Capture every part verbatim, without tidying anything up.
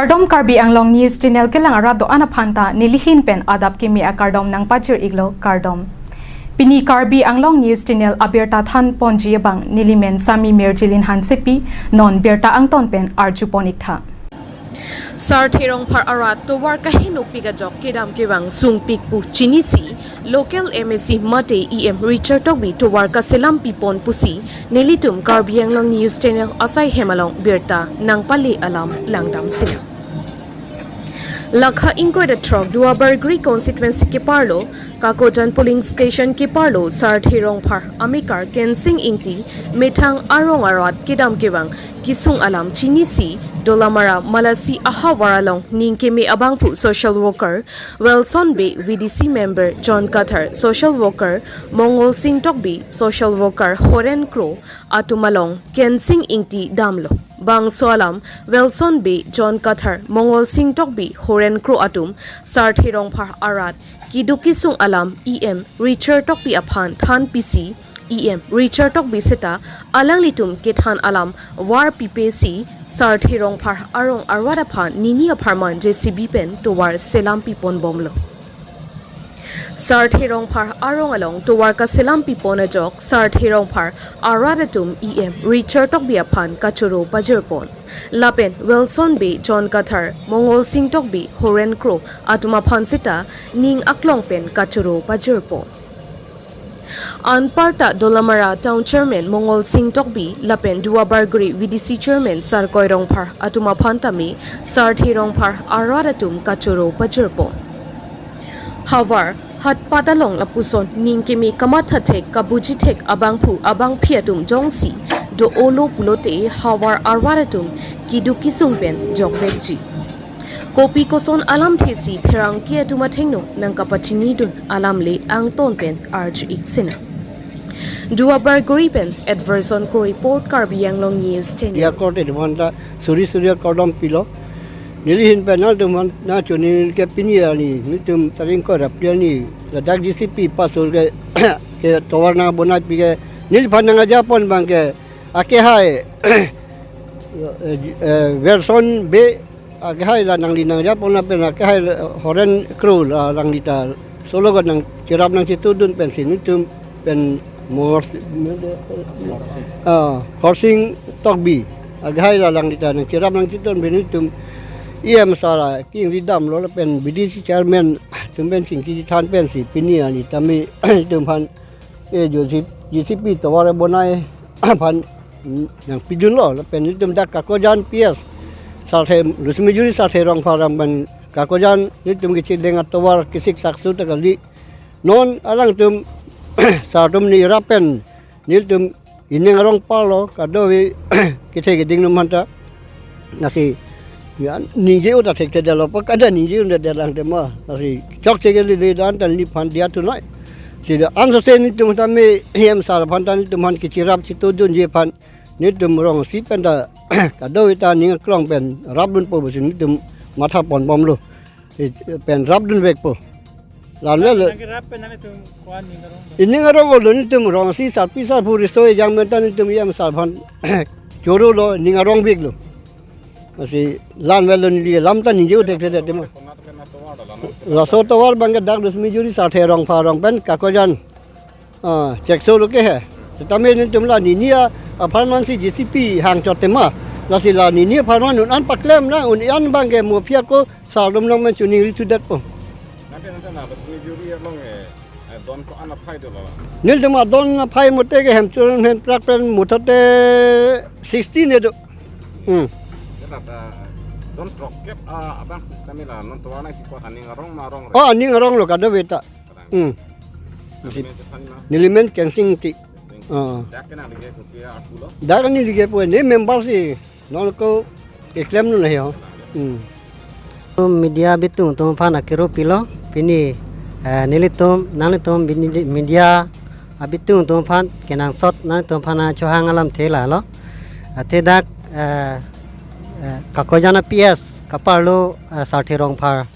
Kardom, Karbi Anglong News Channel kelang arat do-an aphan ta nelihin pen adap kimi akardom nangpajir iklo, kardom. Pini Karbi Anglong News Channel abirta than ponji abang nelimen Sami Mirjilin Hansepi, non birta angton pen arju pon iktha. Sarthe Rongphar arat tovar kahenopik ajok kedam kevang sungpik pu chinisi local M A C mate E M Richard Tokbi tovar kaselam pipon pusi nelitum Karbi Anglong News Channel asai hem along birta nangpale alam langdam sina. Lakha ingkoi ra throk Duarbagori constituency keparlo, Kakojan polling station keparlo, Sarthe Rongphar amekar Kensing Ingti methang arong arat kedam kevang kesung alam chinisi Dolamara Malasi ahavar along ning keme abangphu social worker Wilson Bey, V D C member John Kathar, social worker Mongol Sing Tokbi, social worker Horen Kro atum along Kensing Ingti damlo. Bangso alam Wilson Bey, John Kathar, Mongol Sing Tokbi, Horen Kro atum Sarthe Rongphar arat keduk kesung alam E M Richard Tokbi aphan than pisi, E M Richard Tokbi seta alanglitum kethan alam var pipe si Sarthe Rongphar arong arat aphan nini apharman J C B pen tovar selam pipon bomlo. Sarthe Rongphar arong along tovar kaselam pipon ajok Sarthe Rongphar arat atum E M Richard Tokbi aphan kachoro pajirpon. Lapen Wilson Bey, John Kathar, Mongol Sing Tokbi, Horen Kro atum aphan seta ning aklong pen kachoro pajirpon. Anparta Dolamara Town Chairman Mongol Sing Tokbi lapen Duarbagori V D C Chairman Sarkoi Rongphar atum aphan tame Sarthe Rongphar arat atum kachoro pajirpon. Havar hatpat along lapuson ning keme kamatha thek kabuji thek abangphu abangphi atum jongsi do-olo pulote havar arat atum keduk kesung pen jokvekji. Kopi koson alamthe si pherangke atum athengno nangkapachinidun alam le angton pen arju ik sina. Duarbagori pen Edverson Kro report, Karbi Anglong News Channel. Dia korte atum aphan ta suri suri akardom pilo. Nelihin pen nangtum aphan nangchoningri ke pini arni, nelitum tarik ingkoi ra phli arni ladak J C B pasur ke, ke tovar nangbonai pi ke, neliphan nangajapon abang ke akehai, eh, eh, Wilson Bey akehai la nangli nangjapon lapen akehai Horen Kro la nangli ta solo ko nangcherap nangchetudun pensi nelitum pen Mor-, ah, Khorsing Tokbi akehai la nangli ta nangcherap nangchetudun pen nelitum E M sara kingri damlo lapen V D C chairman atum pen chingki chethan pensi pini arni tame nelitum aphan, eh, J C B, J C B tovar bonai aphan, mm, nangpidunlo, lapen nelitum dak Kakojan P S, Sarthe, Lusmi Juri Sarthe Rongphar amen Kakojan, nelitum kechedeng atovar kesik saksu ta kali. Non alangtum, sar atum nirap pen, nelitum ining arong parlo, kadokave kethe keding atum aphan ta. Lasi, ya, ningje-o ta thekthedetlo, pa kada ningje-o det alangtum ma. Lasi, chokche kali le dan ta neliphan diya thunoi. Si do ansose nelitum tame E M sar aphan ta nelitum aphan kecherap chetudunji aphan nelitum rong isi pen ta kadokave ta ning aklong pen rapdunpo pusi nelitum matha ponbomlo. I pen rapdunvekpo. Lanle lo. Nangkerap pen nanglitum ko-an ning arong do? Ining arong lo nelitum rong isi sarpi sarpo riso ejang pen ta nelitum E M sar aphan chorolo, ning arongveklo. Lasi lanle lo, neli alam ta ningje-o thekthedet ma. Laso tovar abang ke dak Lusmi Juri Sarthe Rongphar arong pen Kakojan, ah, chekso lo ke he. Setame nelitum la nini apharman si J C B hangchot tema. Lasi la nini apharman un-an paklem na, un-an abang ke mafia ko sar atum along pen choningri thudetpo. Nangke nangke na Lusmi Juri along, eh, eh, don ko-an aphai dolo? Nelitum adon aphai mote ke Hemchunram Hemprak pen muthote sixty ne do. Hmm. Seta ta don throkkep, ah, abang kami la non tovar nangkiko aning arong ma arong re? Oh, aning arong lo kadokave ta. Hmm. Nelimen Kensing Ingti. Oh. Dak ke nangli ke kopi arpu lo? Dak neli ke pu ne member si. Non ko keklem non he ho. Hmm. Media abitung atum aphan akero pilo, pini, eh, nelitum, nanglitum bini media abitung atum aphan kenangsot nanglitum aphan chohang alamthe lalo. Athe dak, eh, eh, Kakojan P S kaparlo, eh, Sarthe Rongphar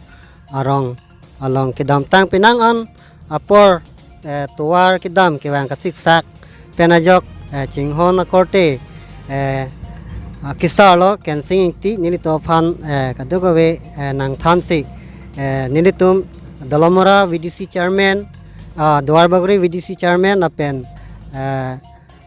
arong along kedamtang penang an apor, eh, tovar kedam kevang kasiksak pen ajok, eh, chinghon akorte, eh, Akesar lo Kensing Ingti, nelitum aphan, eh, kadokave, eh, nangthansi, eh, nelitum Dolamara V D C chairman, ah, Duarbagori V D C chairman lapen, eh,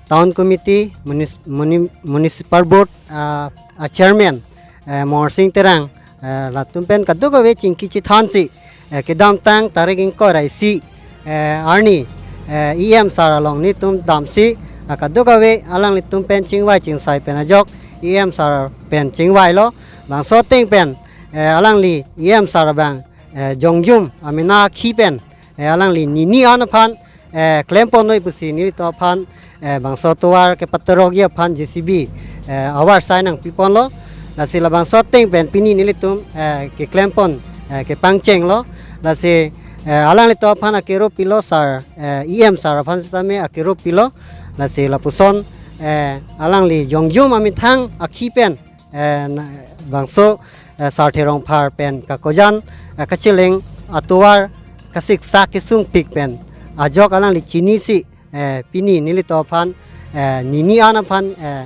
town committee, munis-, muni-, municipal board, ah, ah, chairman, eh, Morsing Terang, eh, latum pen kadokave chingki chethansi, eh, kedamtang tarik ingkoi ra isi, eh, arni, eh, E M sir along nelitum damsi, ah, kadokave alanglitum pen chingvai chingsai pen ajok E M sir pen chingvailo. Bangso ateng pen, eh, alangli E M sir abang, eh, jongjum amena akhi pen, eh, alangli nini an aphan, eh, klempon noi pusi nelitum aphan, eh, bangso tovar kepaterokji aphan J C B, eh, avarsai nangpiponlo. Lasi labangso ateng pen pini nelitum, eh, keklempon, eh, kepangchenglo. Lasi, eh, alanglitum aphan akero pilo sir, eh, E M sir aphan sitame akero pilo. Lasi lapuson, eh, alangli jongjum amethang akhi pen, eh, na-, bangso, eh, Sarthe Rongphar pen kakojan, eh, kacheleng atovar kasiksak kesungpik pen ajok alangli chinisi, eh, pini nelitum aphan, eh, nini an aphan, eh,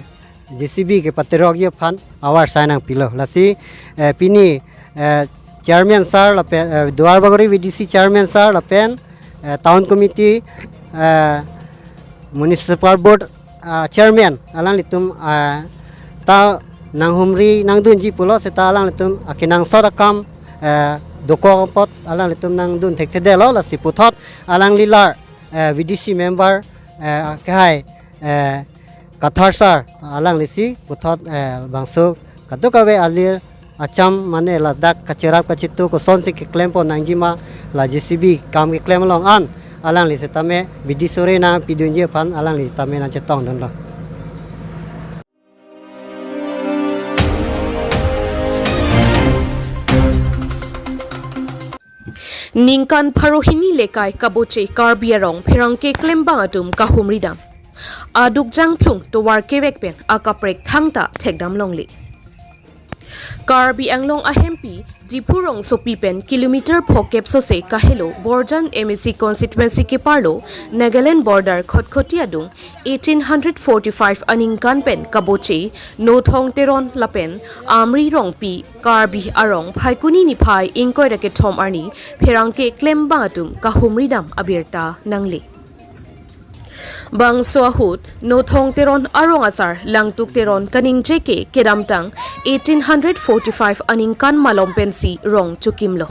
J C B kepaterokji aphan avarsai nangpilo. Lasi, eh, pini, eh, chairman sir lapen, eh, Duarbagori V D C chairman sir lapen, eh, town committee, eh, municipal board, ah, chairman alanglitum, ah, ta nanghumri nangdunji pulo seta alanglitum akenangsot akam, eh, dokok apot alanglitum nangdun thekthedetlo. Lasi puthot alangli lar, eh, V D C member, eh, kehai, eh, Kathar sir alanglisi puthot, eh, bangso kadokave alir acham mane ladak kacherap kachitu kosonsi keklempon nangjima, la J C B kam keklem along an alangli sitame bidi sore nangpidunji aphan alangli sitame nangchetongdunlo. Ningkan pharo hini lekai kaboche Karbi arong pherangke klembang atum kahumridam. Aduk jangphlung tovar kevek pen akaprek thangta thekdam longle. Karbi Anglong ahempi Diphu rongsopi pen kilometer phokep sose kahelo Borjan M A C constituency keparlo Nagaland border Khatkhati adung eighteen hundred forty-five aningkan pen kaboche Nothong Teron lapen Amri Rongpi Karbi arong Phaikuni niphai ingkoi ra kethom arni pherangke klembang atum kahumridam abirta nangle. Bangso ahut Nothong Teron arong asar Langtuk Teron kaningje ke kedamtang eighteen hundred forty-five aningkan malom pensi rong chokimlo.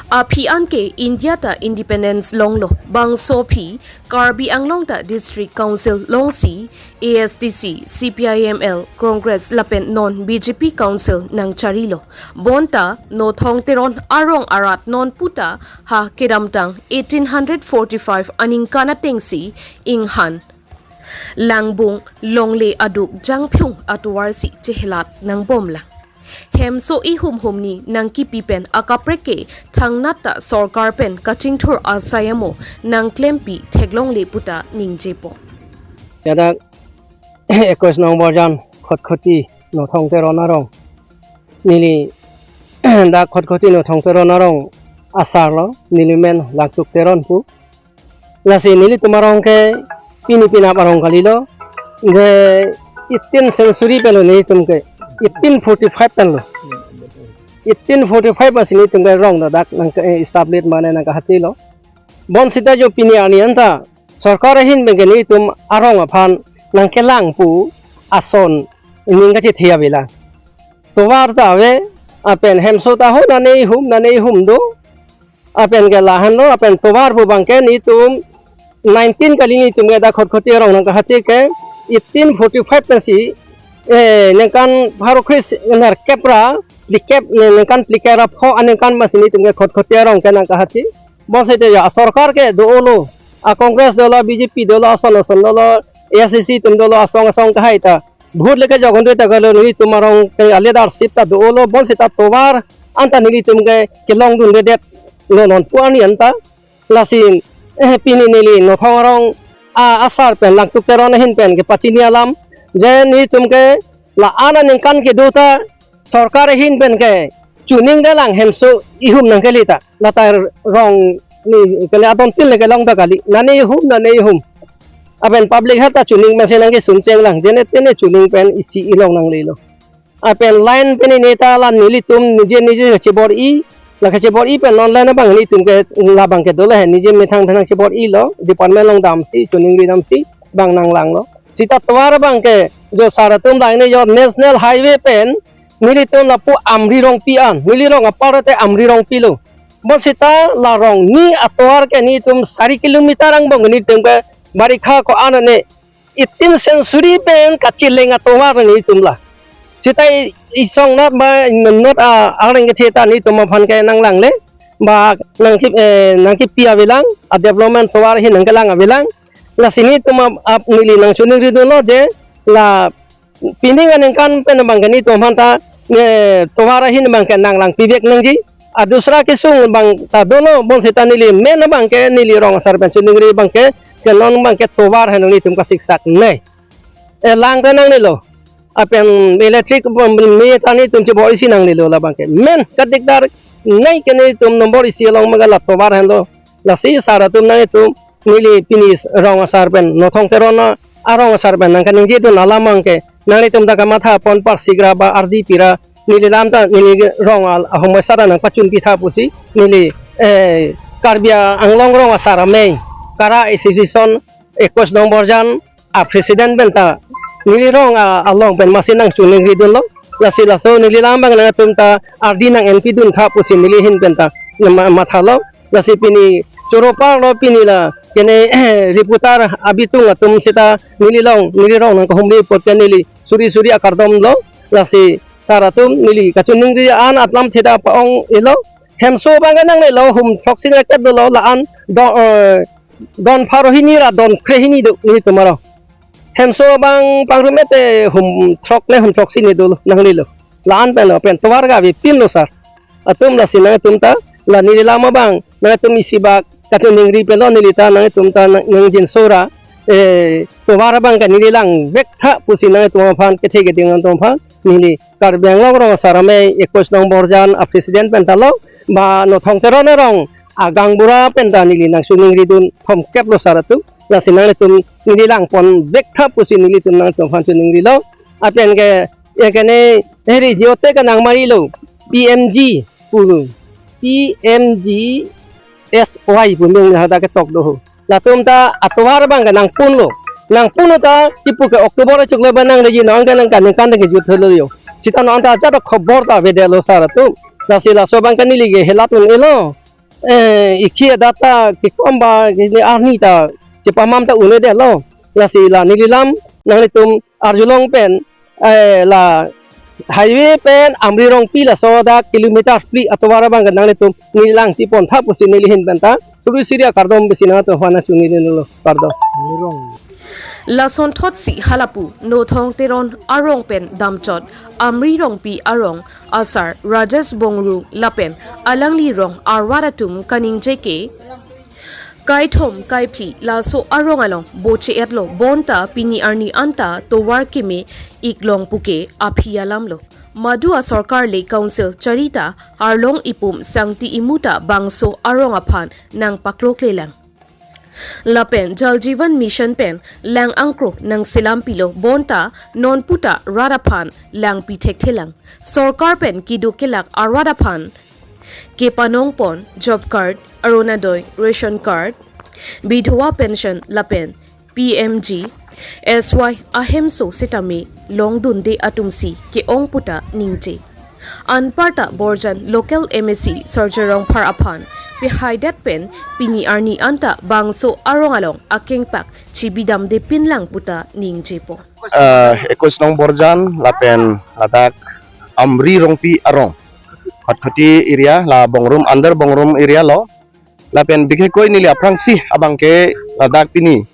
Aphi anke India ta independence longlo, bangso aphi Karbi Anglong ta District Council longsi A S D C, C P I M L, Congress lapen non B J P Council nangcharilo. Bonta Nothong Teron arong arat non puta ha kedamtang eighteen hundred forty-five aningkan atengsi inghan langbung longle aduk jangphlung atovarsi chehelat nangbomlang. Hemso ihum humni nangkipi pen akaprek ke thangnat ta sorkar pen kachingthur asai amo nangklempi theklongle puta ningjepo. Ladak ekkois nong Borjan Khatkhati Nothong Teron arong. Neli dak Khatkhati Nothong Teron arong asarlo, neli men Langtuk Teron pu. Lasi nelitum arong ke pini penap arong kalilo. Je eighteen century penlo nelitum ke. Eighteen forty-five penlo. Eighteen forty-five pensi nelitum ke rong dadak nang ke, eh, establish mane nangkahachilo. Bonsita jo pini arni anta sorkar ahin pen ke nelitum arong aphan nangkelang pu ason ning kachethe avelang. Tovar ta ave, lapen hemso ta ho nane ihum, nane ihum do. Lapen ke lahenlo, lapen tovar pu abangke nelitum nineteen kali nelitum ke dak Khatkhati arong nangkahache ke eighteen forty-five pensi, eh, ningkan pharo kre-, nerkep ra phlikep, ne-, ningkan phlikep ra pho aningkan pensi nelitum ke Khatkhati arong ke nangkahache. Bonsita jo asorkar ke dolo, a Congress dolo, B J P dolo, ason ason dolo, A I C C atum dolo, asong asong kehai ta vote leke jokdunde ta kalo nelitum arong ke a leadership ta dolo, bonsita tovar anta nelitum ke kelongdundedetlo non pu arni anta. Lasi, eh, pini neli Nothong arong a asar pen Langtuk Teron ahin pen kepachini alam je nelitum ke la-an aningkan kedo ta sorkar ahin pen ke choningdelang hemso ihum nangkele ta, lata rong ni kele adon tin leke long ta kali, nane ihum, nane ihum. Apen public hata chuning masi nangkesung chenglang, jene tene chuning pen isi ilong nanglelo. Apen line pen neta la nelitum nije nije chebor-i, la kachebor-i pen non line abang nelitum ke labang ke dolo he, nije methang methang chebor-ilo, department along damsi, chuningri damsi, bang nanglanglo. Sita tovar abang ke, jo sar atum line jo National Highway pen, nelitum lapu Amri Rongpi an, neli rong apar te Amri Rongpi lo. Bonsita la Rongni atovar ke nelitum sari kilometer angbong nelitum ke barikha ko-an ne eighteen century pen kachileng atovar nelitum la. Sita i-, isong nat ba not a areng kethe ta nelitum aphan ke nanglangle. Ba nangki, eh, nangkipi avelang, a development tovar ahin nangkelang avelang. Lasi nelitum ap, ap neli nangchuningri dunlo je la pining aningkan pen abang ke nelitum aphan ta, eh, tovar ahin abang ke nanglangpivek nangji. A dusra kesung abang ta dolo, bonsita neli main abang ke neli rong asar pen chuningri abang ke, ke non abang ke tovar henlo nelitum kasiksak nai. Eh, lang ta nangnelo. Apen electric bom me ta nelitum chebor-isi nangnelo labang ke. Main kadikdar nai ke nelitum nombor isi along magala tovar henlo. Lasi sar atum nanglitum neli pini rong asar pen Nothong Teron arong asar pen nangkaningje dun alam abang ke nanglitum ta kamatha pon parsigra ba ardi pira neli lam ta neli rong al ahumai sara nangpachun pitha pusi neli, eh, Karbi Anglong rong asar amei Kara Association ekus nong Borjan a president pen ta neli rong a, along pen masi nangchuningri dunlo. Lasi laso neli lam abang nangtum ta ardi nang-enpi duntha pusi neli ahin pen ta nama mathalo. Lasi pini choro parlo pini la kene reporter abitung atum sita neli long neli rong nangkahumri apot ke neli suri suri akardom lo. Lasi sar atum neli kachuningri an atlam theda pa-ong-ilo. Hemso abang ke nangnelo hum throksi nangkep dolo la-an do, eh, don pharo hini ra don kre hini do nelitum arong. Hemso abang pangrum ete hum throk ne hum throksi ne dolo nangnelo. La-an pen lo pen tovar ga avepinlo sar atum. Lasi nangtum ta la neli lam abang nangtum isi bak kachuningri pelo neli ta nangtum ta nang, nangjinsora, eh, tovar abang ke neli langvek tha pusi nangtum aphan kethe keding nangtum aphan neli Karbi Anglong rong asar amei ekus nong Borjan a president pen ta lo ba Nothong Teron arong a gaonbura pen ta neli nangchuningri dun thomkep lo sar atum. Lasi nangtum neli langponvek tha pusi nelitum nangtum aphan chuningrilo. Apen ke, ya kene heri jiote ke nangmarilo P M G pu, P M G S Y pu ming hadak ketok do ho. Latum ta atovar abang ke nangpunlo. Nangpunlo ta kipu ke October achiklo ba nangreji nang ke nangkan nangkan ke jut helo yo. Sita non ta ajat khobor ta avedetlo sar atum. Lasi laso abang ke neli ke helat un-elo. Eh, ikhi adat ta kekom ba kini arni ta chepamam ta un-edetlo. Lasi la neli lam nanglitum arjulong pen, eh, la highway pen Amri Rongpi laso dak kilometer phli atovar abang ke nanglitum neli langtipon tha pusi neli ahin pen ta suri suri akardom besi nangtum aphan nangchuningri dunlo, kardom. Lason thotsi halapu Nothong Teron arong pen damchot Amri Rongpi arong asar Rajesh Bongrung lapen alangli rong arat atum kaningje ke kaithom kaiphli laso arong along boche-etlo bonta pini arni anta tovar keme iklong puke aphi alamlo. Madu a sorkar le council charita arlong ipum sangti imu ta bangso arong aphan nangpakloklelang. Lapen Jal Jeevan Mission pen lang angkrok nangselam pilo bonta non puta rat aphan langpi thekthelang. Sorkar pen keduk kelak arat aphan kepanongpon job card, Orunodoi ration card, Bidhwa pension lapen P M G S Y ahemso sitame longdunde atumsi ke-ong puta ningje. Anparta Borjan local M A C Surjya Rongphar aphan pehaidet pen pini arni anta bangso arong along akengpak chibidamde pinlang puta ningjepo. Eh, ekus nong Borjan lapen ladak Amri Rongpi arong Khatkhati area la Bongrum under Bongrum area lo. Lapen bikhekoi neli aphrangsi abangke ladak pini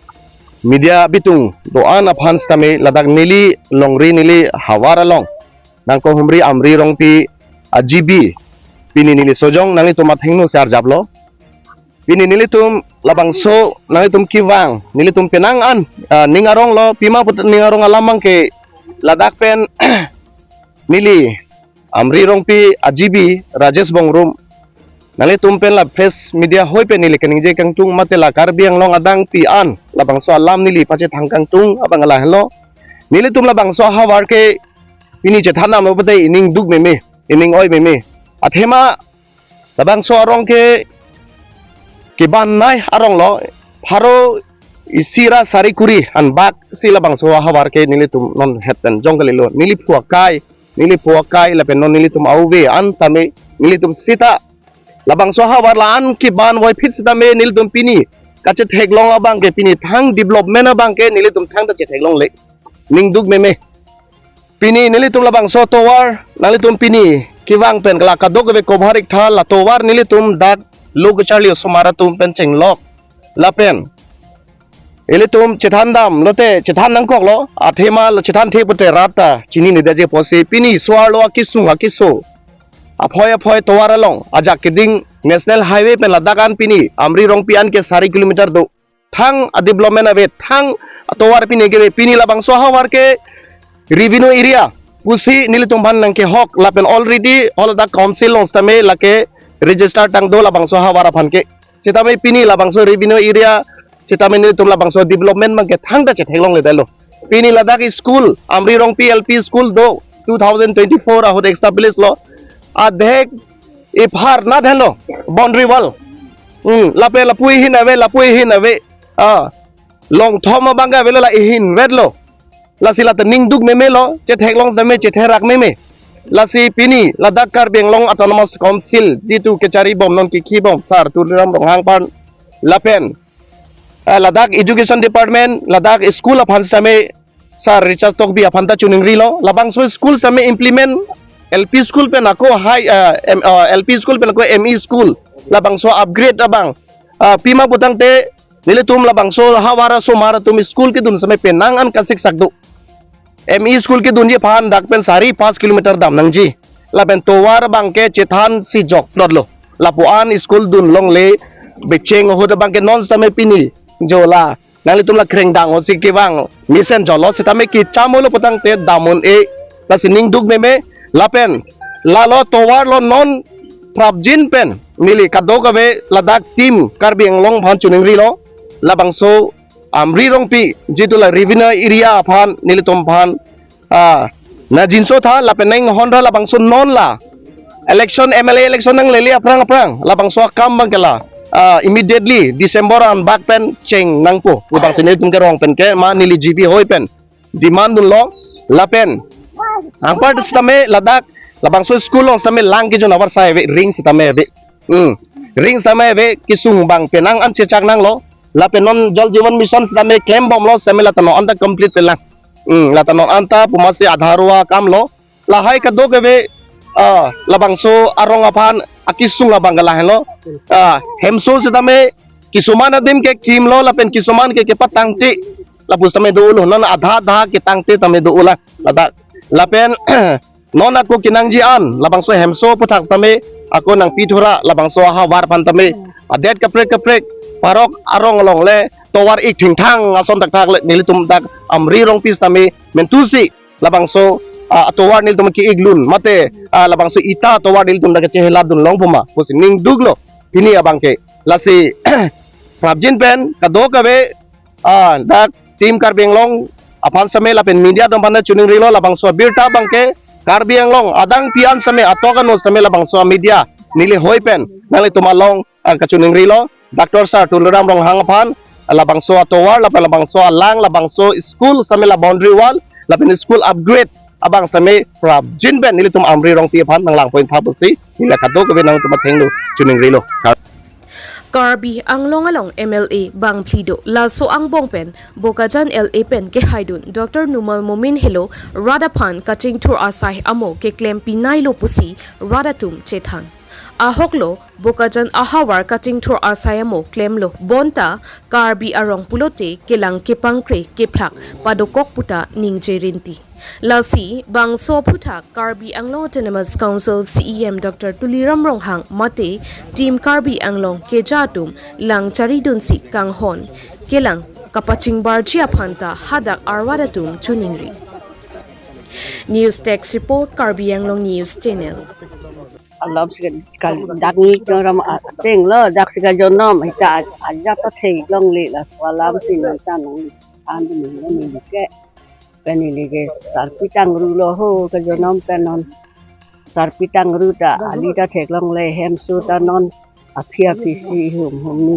media bitung do-an aphan sitame ladak neli longri neli havar along nangkahumri Amri Rongpi a G B pini neli sojong nanglitum athengno si arjaplo. Pini nelitum labangso nanglitum kevang nelitum penang an, ah, ning arong lo pima put ning arong alam abangke ladak pen neli Amri Rongpi a G B Rajesh Bongrum Nanglitum pen la press media hoi pen neli kaningje kangtung mate la Karbi Anglong adang pi an labangso alam neli pachethang kangtung abang lahenlo. Nelitum labangso ahavar ke pini chethan damlo pute ining duk meme, ining oi meme. Athema labangso arong ke keban nai arong lo, pharo isi ra sari kuri anbak si labangso ahavar ke nelitum non het pen jong kalilo. Neli phu akai, neli phu akai lapen non nelitum auve an tame nelitum sita labangso ahavar la-an keban voiphit sitame nelitum pini kachetheklong abang ke, pini thang development abang ke nelitum thangta chetheklongle. Ning duk meme. Pini nelitum labangso tovar nanglitum pini kevang pen kala kadokave cover ik tha, la tovar nelitum dak lo kacharli osomar atum pen chenglok. Lapen ilitum chethan damlote chethan nangkoklo, athema lo chethan the pute rat ta chinine daje pusi pini so-arlo akisung akiso aphoi aphoi tovar along ajak keding National Highway pen ladak an pini Amri Rongpi an ke sari kilometer do. Thang a development ave, thang atovar pini keve, pini labangso ahavar ke revenue area pusi nelitum aphan nangkehok lapen already all the council along sitame lake register tangdo labangso ahavar aphan ke. Sitame pini labangso revenue area sitame nelitum labangso development abang ke thangta chetheklongledetlo. Pini ladak school, Amri Rongpi L P school do, two thousand twenty-four ahut establish lo. Adhek ipharnat henlo boundary wall. Hmm, lapen lapu ihin ave, lapu ihin ave. Ah, longthom abang ke avelo, la ihin vetlo. Lasi la ta ning duk meme lo, chetheklong sitame chetherak meme. Lasi pini ladak Karbi Anglong Autonomous Council jitu kecharibom non kekhibom Sar Tuliram Ronghang aphan lapen, eh, ladak Education Department, ladak school aphan sitame Sar Richard Tokbi aphan ta choningrilo, labangso school sitame implement L P school pen ako high, eh, M, eh, L P school pen ako M E school labangso upgrade abang, ah, pima putangte nelitum labangso ahavar asomar atum school kedun sitame penang an kasiksak do. M E school kedunji aphan dak pen sari pas kilometer dam nangji. Lapen tovar abang ke chethan si jok plot lo. Lapu an school dunlongle becheng ahut abang ke non sitame pini jola nanglitum la krengdang o si kevang mesen jolo sitame kecham olo putangte dam un-e, lasi ning duk meme. Lapen lalo tovar lo non prapjin pen neli kadokave ladak team Karbi Anglong aphan choningrilo, labangso Amri Rongpi jitu la revenue area aphan nelitum aphan, ah, nangjinso tha lapen nanghon ra labangso non la election, M L A election nanglele aphrang aphrang labangso akam abang ke la, ah, immediately December anbak pen cheng nangpo pu abang si nelitum kerong pen ke ma neli G B hoi pen demand dunlo. Lapen anpar sitame ladak labangso school along sitame lang kejun avarsai ave, ring sitame ave. Hmm. Ring sitame ave, kesung abang penang an chechak nanglo. Lapen non Jal Jeevan Mission sitame klembomlo, sitame la ta non anta complete pelang. Hmm, la ta non anta pu masi adharua akam lo. Lahai kadokave, ah, labangso arong aphan akesung abang ke lahenlo. Ah, hemso sitame kisuman adim ke kimlo lapen kisuman ke kepatangte. Lapu sitame do ulo, non adha adha ketangte tame do ula ladak. Lapen non ako kenangji an labangso hemso aputhak sitame ako nangpi thura labangso ahavar aphan tame adet kaprek kaprek parok arong along le tovar ik thingthang ason thakthak le nelitum dak Amri Rongpi sitame mentusi labangso, ah, tovar nelitum ke-ik lun mate, ah, labangso ita tovar nelitum dak kechehelat dunlong puma pusi ning duklo pini abang ke. Lasi prapjin pen kadokave, ah, dak team Karbi Anglong aphan sitame lapen media atum aphan choningrilo, labangso abirta abang ke Karbi Anglong adang pi an sitame atok ano sitame labangso media neli hoi pen nanglitum along, ah, kachoningrilo, Doctor Sar Tuliram Ronghang aphan labangso atovar lapen labangso alang, labangso school sitame la boundary wall lapen school upgrade abang sitame prapjin pen nelitum Amri Rongpi aphan nanglang point pha pusi neli kadokave nangtum athengno choningrilo. Karbi Anglong along M L A bang phli do, laso angbong pen Bokajan L A pen kehaidun Doctor Numal Momin helo rat aphan kachingthur asai amo keklem pinai lo pusi rat atum chethan. Ahok lo Bokajan ahavar kachingthur asai amo klemlo bonta Karbi arong pulote kelang kepangkre kephlak padokok puta ningje rinti. Lasi bangso aphuthak Karbi Anglong Autonomous Council C E M Doctor Tuliram Ronghang mate Team Karbi Anglong keja atum lang charidunsi kanghon kelang kapachingbarji aphanta hadak arwat atum choningri. News Desk Report, Karbi Anglong News Channel. Alam si kal-, dak ni joram ateng lo, dak si kajonom, hita ajat ta theklongle, laso alam si non ta nangthan dun neli ke. Pen neli ke sarpi tangrulo ho, kajonom pen non. Sarpi tangru ta, ali ta theklongle, hemso ta non aphi aphi si hum hum ni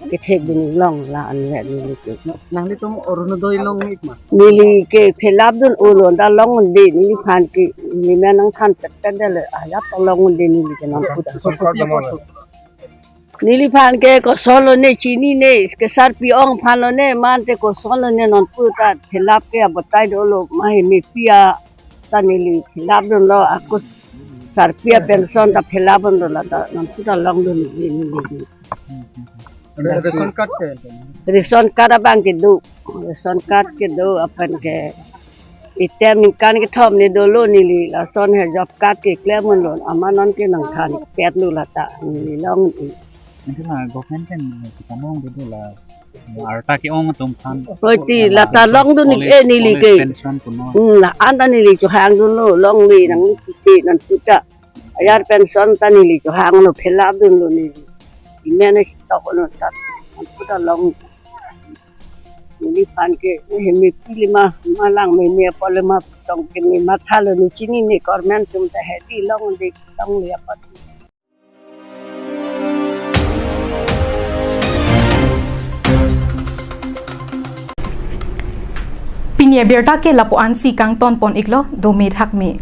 kethek dun long la anvet neli ke. Nanglitum Orunodoi long-ik ma? Neli ke fill up dun-olo, ta longdunde, neliphan ke, neli men nangthan petpet detlo, ajat ta longdunde neli ke non puta. Ration card number. Neliphan ke kosonlo ne chinine, ke sarpi ong aphanlo ne, mate kosonlo ne non puta, fill up ke abotai dolo, ma hemi pi a ta neli fill up dunlo, ako sarpi a pension ta fill up dunlo, la ta non puta longdunde neli. Re-, ration card ke? Ration card abang kedo, ration card kedo, aphan ke item ningkan kethom ni dolo neli, lason he job card keklem unlo, amat non ke nangthan petlo, la ta neli long-ik. Ante la government pen kita nong do la, arta ke-ong atum aphan. Hoi ti, la ta longdun-ik, eh, neli ke. Pension punon. Hmm, la-an ta neli chohang dunlo, longle nangli kiti non puta. Ajat pension ta neli chohanglo, fill up dunlo neli. Imen si tok lo ta, non puta long. Neliphan ke, eh, hemi pi le ma, malang meme apot le ma, tong ke ne mathalo, ne chinine, government atum ta hedi longde, longle apot. Pini abirta ke lapu-an si kangton pon-iklo, dome thakme.